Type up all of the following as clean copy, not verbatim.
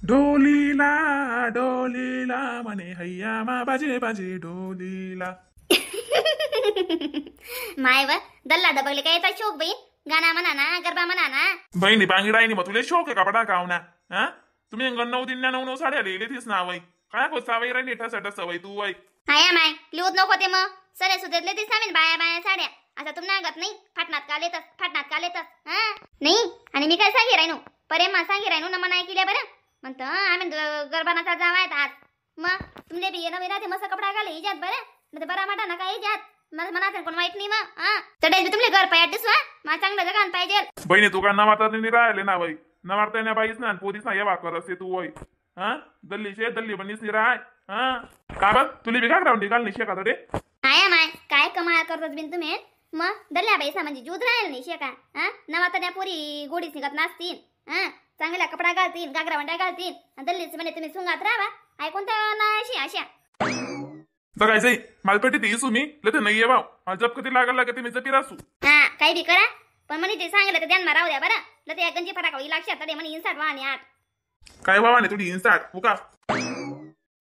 डोलीला डोलीला म्हणे हैया मा बाजे बाजे डोलीला. माय व दल्ला दबगले काय येता शोक बहीण गाणं म्हणा ना गरबा म्हणा ना. बहिणी बांगडाईनी मग तुला शोक आहे कपडा कावना हा तुम्ही नऊ दिन नऊ नऊ साड्या लिहिले तीच ना वय काय को सावई राहिली ठसा ठसा वय तू वय. हाया माय लिहूत नको ते मग सरे सुदेतले तीच ना बाया बाया साड्या आता तुमना अंगात नाही फाटनात का लेतस फाटनात का लेतस हा नाही. आणि मी काय सांगे राहिनो परेमा सांगे राहिनो ना मना ऐकिल्या बरं म्हणतं आम्ही गरबा नाचा जावायत आज मग तुमले बी येणं राहते मस्त कपडा घाले इजात बरं नाही बरा माटा नका इजात मला मनात कोण वाईट नाही मग हा चढेल बी तुमले घर पाहिजे दिसवा मला चांगलं जगान पाहिजे. बहिणी तू का नवाता नाही राहिले ना बाई नवारता ना बाईच ना पोरीस ना येवा कर असे तू वय हा दल्ली शे दल्ली बनीस नाही राय हा का बघ तुला बी घागरा घाल नाही शेका रे. आया माय काय कमाल करतोस बिन तुम्ही मग दल्ल्या बाईसा म्हणजे जूद राहील नाही शेका हा नवा त्या पोरी गोडीच निघत नाचतील हा चांगला कपडा घालतील घागरा वंड्या घालतील आणि दल्लीच म्हणे तुम्ही सुंगात राहा आई कोणत्या ना अशी अशा बघायचंय मला पेटी ती इसू मी लते नाही ये भाऊ मला जप कधी लागल लागते मी जपी रासू. हा काही बी करा पण म्हणे ते सांगितलं तर ध्यान राहू द्या बरं लते या गंजी फटाका होईल लक्षात अरे म्हणे इन्साट वा आणि आठ काय बाबा नाही तुझी इन्साट हो का.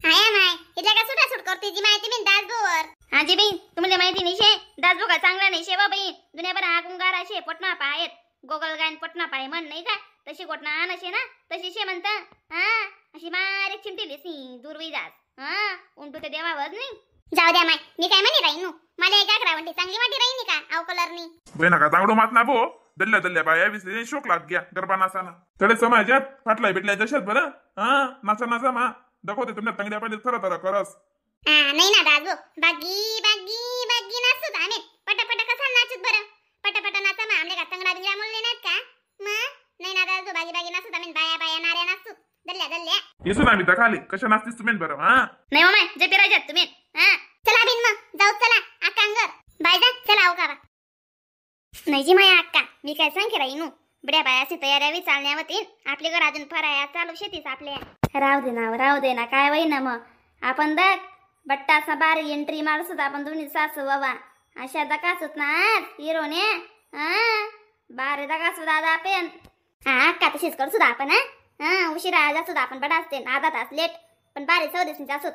हाय माय इथल्या का सुटा सुट करते जी माहिती मी दासभोवर. हा जी बहीण तुम्हाला माहिती नाही शे दासभो का चांगला नाही शे बा बहीण दुनियाभर हा गुंगार असे पटना पायत गोगल गायन पटना पाय म्हण नाही का तशी गोटना आण असे ना तशी शे म्हणता हा अशी बारीक चिमटी सी दूरवी जास हा उमटू ते देवावर नाही. जाऊ द्या माय मी काय म्हणे राहीन मला एक घागरा वाटी चांगली वाटी राहीन का आव कलरनी. बहिणा का तांगडो मात ना भो दल्ल्या दल्ल्या बाया विसले शोक लाग गया गरबा नाचाना तडे समाजात फाटलाय भेटल्या जशात बरं हा नाचा नाचा मा दाखवते तुमच्या तंगड्या पाहिजे थरा थरा करस. हा नाही ना दाजो बागी बागी बागी नाचूत आम्ही पटापटा कसा नाचूत बरं पटापटा नाचा मा आमले का तंगडा बिंगडा मुलले नाहीत का मग नाही ना दाजो बागी बागी नाचूत आम्ही बाया बाया नाऱ्या नाचूत दल्ल्या दल्ल्या येसू ना मी खाली कशा नाचतीस तुम्ही बरं हा नाही माय जे पिरायच्यात तुम्ही हा चला बिन मग जाऊ चला अक्कांगर बाय जा चला आऊ कावा. नाही जी माया अक्का मी काय सांगे राहीनू बड्या बायाची तयारी चालण्यावरती आपले घर अजून फराया चालू शेतीच आपल्या. राहू दे ना राहू दे ना काय होई ना मग आपण दग बट्टासा बार एंट्री मारसोत आपण दोन्ही सासू बाबा अशा दकासोत ना आज हिरोने हा बारे दकासो दादा आपण हा अक्का तशीच करू सुद्धा आपण हा उशिरा जासोत आपण बडा असते अर्धा तास लेट पण बारे सौदेस जासोत.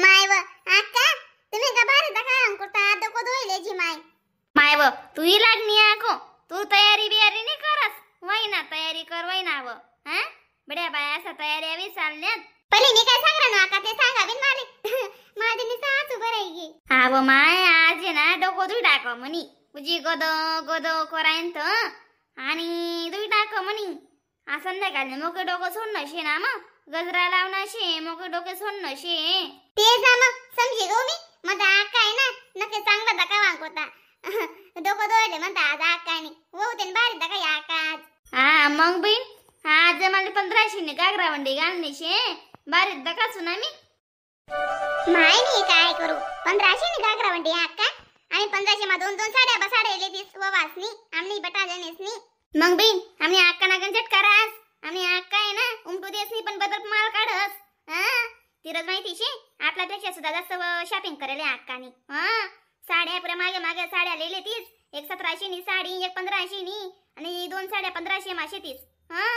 माय व अक्का तुम्ही का बारे दका अंकुरता डोकं धुईले जी my. My व तू ही लागणी आको तू तयारी बियारी नाही करस वय ना तयारी कर वय ना व हा बड्या बाया असा तयारी हवी चालण्यात. पहिले मी काय सांगणार ना अक्का ते सांगा बिन माले माझी नि सासू बरं हा व my आज आहे ना डोकं धुई टाक म्हणी तुझी गद गद करायन तर आणि धुई टाक म्हणी आज संध्याकाळी मोकळे डोकं सोडणं शे ना मग गजरा लावणं शे मोकळे डोके सोडणं शे ते जा मग समजे गो मी माझा अक्का आहे ना नक्की चांगला दका वांगोता डोकं धुवायले म्हणता आज अक्काने वो ते बारी दका या अक्का आज. हा मग बहीण आज मला 1500 ने घागरा वंडी घालणे शे बारीक दकाचू ना मी. माय मी काय करू 1500 ने घागरा वंडी अक्का आणि 1500 मा दोन दोन साड्या बसाड्या लेतीस व वासनी आमनी बटा जनेसनी. मग बहीण आम्ही अक्का ना गंजट करास आम्ही अक्का आहे ना उमटू देस नाही पण बदल माल काढस हा तिरच माहिती शे आपल्यापेक्षा सुद्धा जास्त शॉपिंग करेल अक्कानी हा साड्या पुऱ्या मागे मागे साड्या लिहिले तीस एक 1700 नी साडी एक 1500 नी आणि दोन साड्या 1500 माशे तीस हा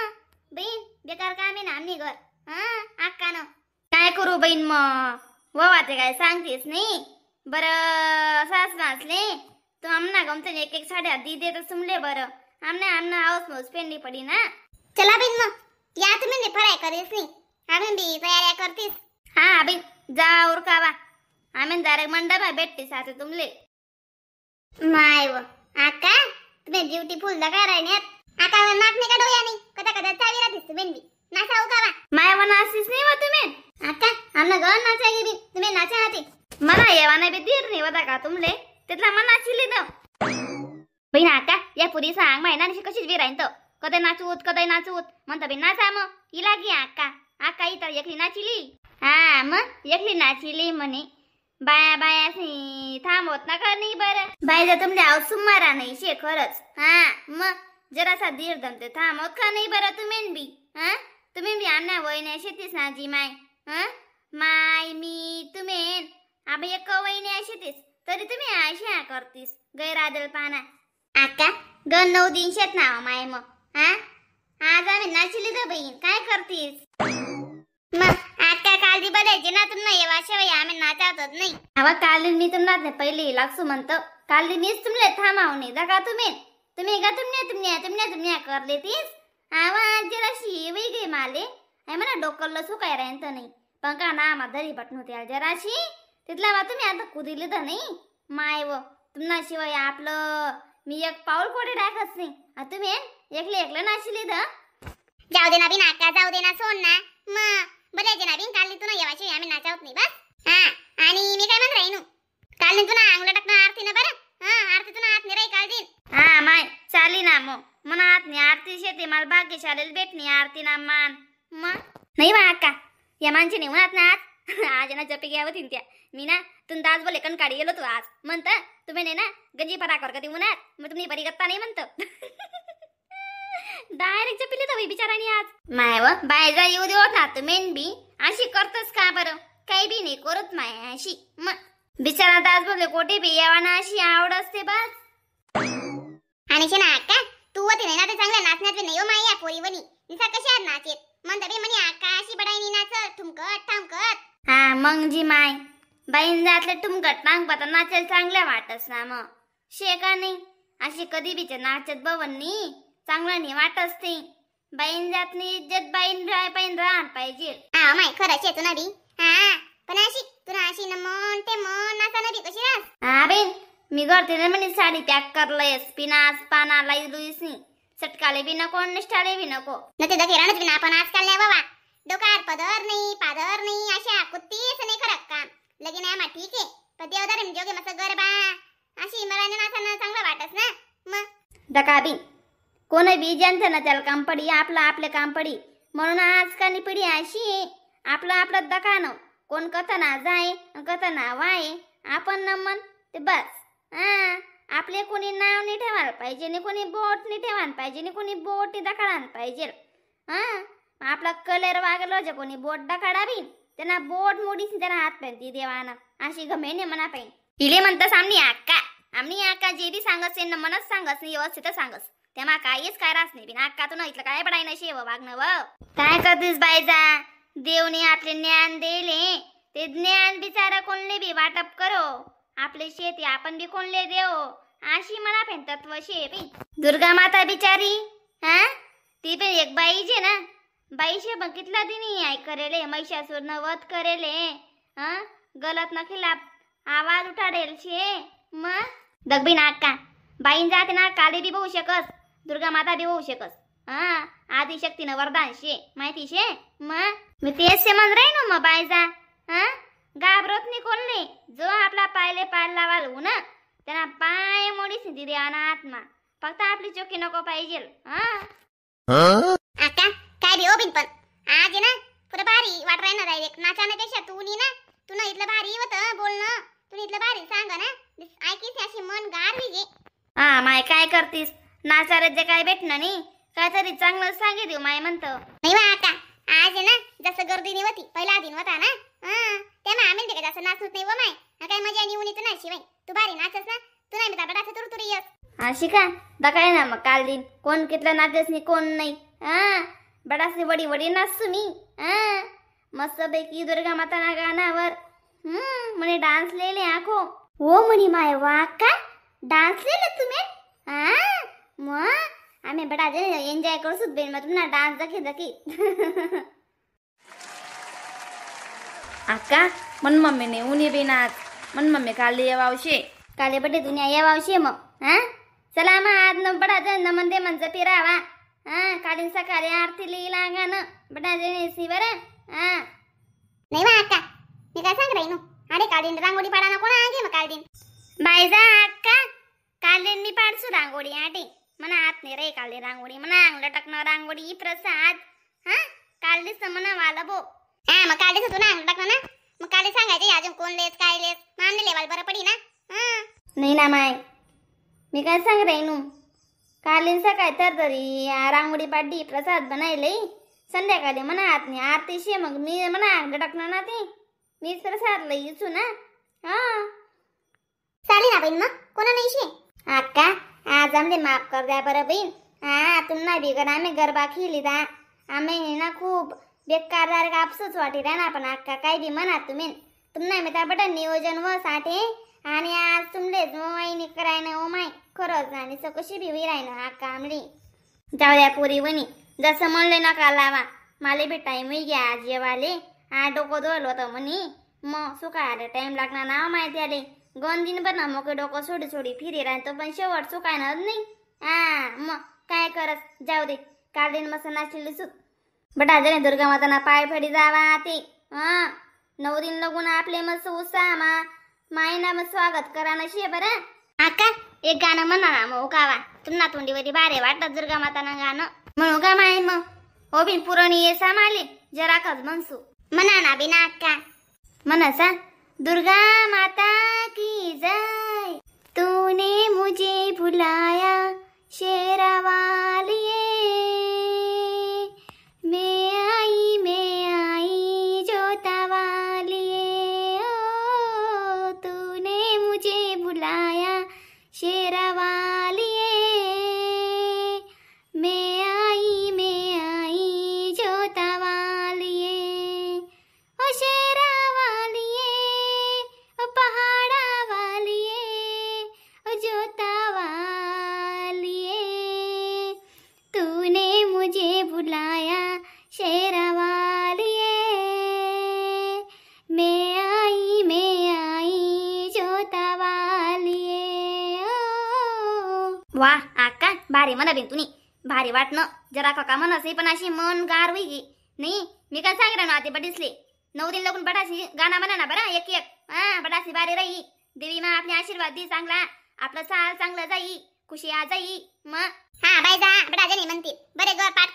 बहीण बेकार काम आहे ना आम्ही घर हा अक्कानं काय करू बहीण मग व वाते काय सांगतेस नाही बरं सास नाचले तू आमना गमते एक एक साड्या दी देत सुमले बरं आमना आमना हाऊस मौस पेंडी पडी ना. चला बहीण मग या तुम्ही नाही फराय करीस नाही आम्ही बी तयाऱ्या करतीस. हा बहीण जा उरकावा आम्ही दारे मंडपा भेटते साथे तुमले. माय व आका तुम्ही ब्युटीफुल दगा राहण्यात आका नाक नाही का डोळ्यानी कदा कदा चावी राहतीस तुम्ही बी नाचा उकावा. माय व नाचतीस नाही व तुम्ही आका आमना गण नाचा गे बी तुम्ही नाचा हाती मला येवा नाही बी दीर नाही वदा का तुमले तिथला मना चिली तर बहीण आका या पुरी सांग माय ना कशीच बी राहीन तो कधी नाचूत कधी नाचूत म्हणता बी नाचा मग इला गी आका आका इतर एकली नाचिली हा मग एकली नाचिली म्हणे बाया बाया थांबवत ना का नाही बरं बाय जर तुमले आव सुमारा नाही शे खरंच हा मग जरासा धीर दमते थांबवत का नाही बरं तुम्ही बी हा तुम्ही बी आणा वय नाही शेतीस ना जी माय हा माय मी तुम्ही आम्ही एक वय नाही शेतीस तरी तुम्ही अशा करतीस गैरादल पाना. आका गण 9 दिन शेत ना माय मग हा आज आम्ही नाचली तर बहीण काय करतीस मग? आजकाल कालदी बदलायची ना तुम्हाला येवाशिवाय आम्ही नाचावतच नाही. आवा काल मी तुम्हाला पहिले लागसू म्हणतो काल मीच तुमले थांबावणे दगा तुम्ही तुम्ही का तुमने तुमने तुमने तुमने करले तीस. आवा जराशी येवी गे माले आहे म्हणा डोकं लसू काय राहीन तर नाही पण का ना आम्हा दरी पटणू त्या जराशी तिथला मा तुम्ही आता कुदिले तर नाही माय व तुम्हाला शिवाय आपलं मी एक पाऊल कोठे टाकत नाही. तुम्ही एकले एकलं नाशिले तर जाऊ दे ना बिन आका जाऊ दे ना सोड ना मग बदलायचे ना बिन काल तुला येवाशिवाय आम्ही नाचावत नाही बस. हा आणि मी काय म्हणत राहीन काल तुला अंगला टाकणं आरती ना बरं. हा आरती तुला हात नाही राही काल दिन. हा माय चाली ना मग मना हात नाही आरती शेती मला भाग्यशालीला भेटणी आरती ना मान मग नाही बा अक्का या माणसे नाही म्हणत ना आज आज ना जपी घ्यावं तीन त्या मी ना तुम दास बोले कण काढी गेलो तू आज म्हणत तुम्ही नाही ना गंजी परा कर कधी उन्हात मग तुम्ही बरी गत्ता नाही म्हणत. डायरेक्ट जपिले तर बिचारानी आज माय व बाय जा येऊ देऊ ना तुम्ही बी अशी करतस का बरं काही बी नाही करत माय अशी मग बिचारा दास बोलले कोठे बी यावा ना अशी आवड असते बस. आणि शे ना अक्का तू होती नाही ना ते चांगल्या नाचण्यात नाही हो माया पोरी वनी निसा कशा नाचेत म्हणता बे म्हणे अक्का अशी बडाईनी नाचत ठुमकत ठामकत. हा मग जी माय बाईन जातले ठुमकत टांगपत नाचेल चांगल्या वाटस ना मग शे का नाही अशी कधी बीच नाचत बवनी चांगलं नाही वाटस ते बाईन जात नाही इज्जत बाईन बाईन राहण पाहिजे. हा माय खरं शे तुना बी. हा पण अशी तुला अशी न मन ते मन नाचा ना बी कशी रास. हा बेन मी करते ना म्हणे साडी पॅक करलंयस पिनास पाना लाई लुईसनी सटकाले बी नको निष्ठाले बी नको न ते दखेरानच बी ना आपण आजकाल नाही बाबा डोकार पदर नाही पादर नाही अशा कुत्तीच नाही खरं काम लगीन आहे मा ठीक आहे पण देवदार जोगे मस्त गरबा अशी मराठी नाचाना चांगलं वाटस ना मग. दका बी कोण बी ज्यांचं ना त्याला काम पडी आपलं आपलं काम पडी म्हणून आजकाल पिढी अशी आपलं आपलं दकान कोण कथा ना जाय कथा ना वाय आपण न मन ते बस. हा आपले कोणी नाव नाही ठेवायला पाहिजे आणि कोणी बोट नाही ठेवायला पाहिजे आणि कोणी बोट नाही दखाडायला पाहिजे. हा आपला कलर वागलो जे कोणी बोट दखाडावी त्यांना बोट मोडीस त्यांना हात पाहिजे देवाना अशी गमेने मना पाहिजे. इले म्हणतास आमनी आक्का आमनी आक्का जे बी सांगस ना मनच सांगस नाही व्यवस्थित सांगस तेव्हा काहीच काय रास नाही बिन आक्का तू ना इथलं काय पडाय ना शेव वागणं व काय करतीस बायजा देवने आपले ज्ञान दिले ते ज्ञान बिचारा कोणले बी वाटप करो आपले शेती आपण बी कोणले देव अशी मला पण तत्व शे बी. दुर्गा माता बिचारी हा ती पण एक बाई जे ना बाई शे पण कितला दिनी I करेले महिषासूर न वध करेले हा गलत न खिलाफ आवाज उठाडेल शे मग दगबी ना का बाईन जाते ना काली बी होऊ शकस दुर्गा माता बी होऊ शकस. हा आदिशक्तीनं वरदान शे माहिती शे मग मी तेच शे म्हण राही ना मग बायजा. हा घाबरत नाही कोणले जो आपला पायले पाय लावाल हो ना त्यांना पाय मोडीस दिदी आत्मा फक्त आपली चोकी नको पाहिजे. हा आका काय बी हो बिन पण आज ना पुरं भारी वाट राही ना डायरेक्ट नाचाण्यापेक्षा तू नी ना तू ना इथलं भारी होतं बोलणं तू इथलं भारी सांग ना ऐकीस अशी मन गार गे. हा माय काय करतीस नाचारे जे काय भेटणं नाही काहीतरी चांगलं सांगे देऊ माय म्हणतो नाही बा आका आज ना जसं गर्दी नाही होती पहिला दिन होता ना हा तेव्हा आम्ही ते जास्त नाचत नाही व माय काय मजा येऊन येतो ना शिवाय तू भारी नाचस ना तू नाही मी बडाचं तुरतुरी यस. अशी का दकाय ना मग काल दिन कोण कितलं नाचस नाही कोण नाही. हा बडासनी वडी वडी नाचतो मी. हा मस्त पैकी दुर्गा माता ना गाण्यावर म्हणे डान्स लिहिले आखो हो म्हणे माय वा का डान्स लिहिले तुम्ही. हा मग आम्ही बडा एन्जॉय करू बेन मग तुम्हाला डान्स दखी दखी. अक्का मन मम्मीने उनी बिन आज मन मम्मी काले येवावशे काले बडे दुनिया येवावशे मग. हा चला मग आज न बडा जण नमन दे मनचं फिरावा. हा कालीन सकाळी आरती लिही लागा ना बडा जण एसी बरं. हा नाही बा अक्का मी काय सांग राही अरे कालीन रांगोळी पाडा ना कोण आगे मग कालीन बायजा अक्का कालीन मी पाडसू रांगोळी आटे मना हात नाही रे काली रांगोळी मना अंगलं टाकणं रांगोळी प्रसाद. हा कालीच मना वाला बो. हा मग कालीच होतो ना अंगलं टाकणं ना मग काली सांगायचे अजून कोण लेस काय लेस मग आमने लेवाल बरं पडी ना. हा नाही ना माय मी काय सांग राही नू कालीन सकाळी तर तरी रांगोळी पाडली प्रसाद बनायले संध्याकाळी म्हणा हात नाही आरती शे मग मी म्हणा अंगलं टाकणार ना ते मीच प्रसाद लई इचू ना. हा चालेल ना बहीण मग कोणा नाही शे अक्का आज आमले माफ कर द्या बरं बहीण. हा तुमना बिगर आम्ही गरबा खेळली दा आम्ही ना खूप बेकार आपसच वाटी ना पण अक्का काय बी म्हणा तुम्ही तुमना मी त्या बट नियोजन व साठे आणि आज तुमलेच मोबाईनी करायनं ओ my खरंच आणि कशी बी विरायनं अक्का आमली जाऊ द्या पोरी वणी जसं म्हणले नका लावा माले बी टाईम घ्या आज जेवाले आ डोकं धुवलं होतं म्हणी मग सुकायला टाइम लागणार ना माहिती आले गण दिन बरं ना मग डोकं सोडी सोडी फिरी राहतो पण शेवट सुकायणार नाही. हा मग काय करत जाऊ दे काल दिन मस्त नाचलेली सुक बटा जरे दुर्गा माताना पाय फडी जावा ते हा 9 दिन लगून आपले मस्त उत्साह मा मायना मग स्वागत करा नशे बरं. आका एक गाणं म्हणा ना मग उकावा तुमना तोंडीवरी बारे वाटत दुर्गा माताना गाणं म्हणू का माय मग हो बिन पुरणी ये सामाले जरा खज म्हणसू म्हणा ना बिना अक्का मनसा दुर्गा माता की जय तूने मुझे बुलाया शेरा वालिए मैं आई जोता वालिए ओ तूने मुझे बुलाया शेरा वालिए मैं आई जोता वालिए ओ शेरा वालिए ओ पहाड़ा वालिए ओ जोता वालिए तूने मुझे बुलाया शेरा वालिए मैं आई जोता वालिए ओ. वा आका भारी म्हणा बिन तुम्ही भारी वाटणं जरा काका म्हणस पण अशी मन गार होई नाही. मी काय सांगितलं ना ते बडिसले 9 दिन लगून बडाशी गाणं म्हणा ना बरं एक एक हा बडाशी बारी राही देवी मा आपले आशीर्वाद दे चांगला आपलं साल चांगलं जाई खुशी आ जाई मग हा बाई जा बडा जणी म्हणतील बरे ग पाठ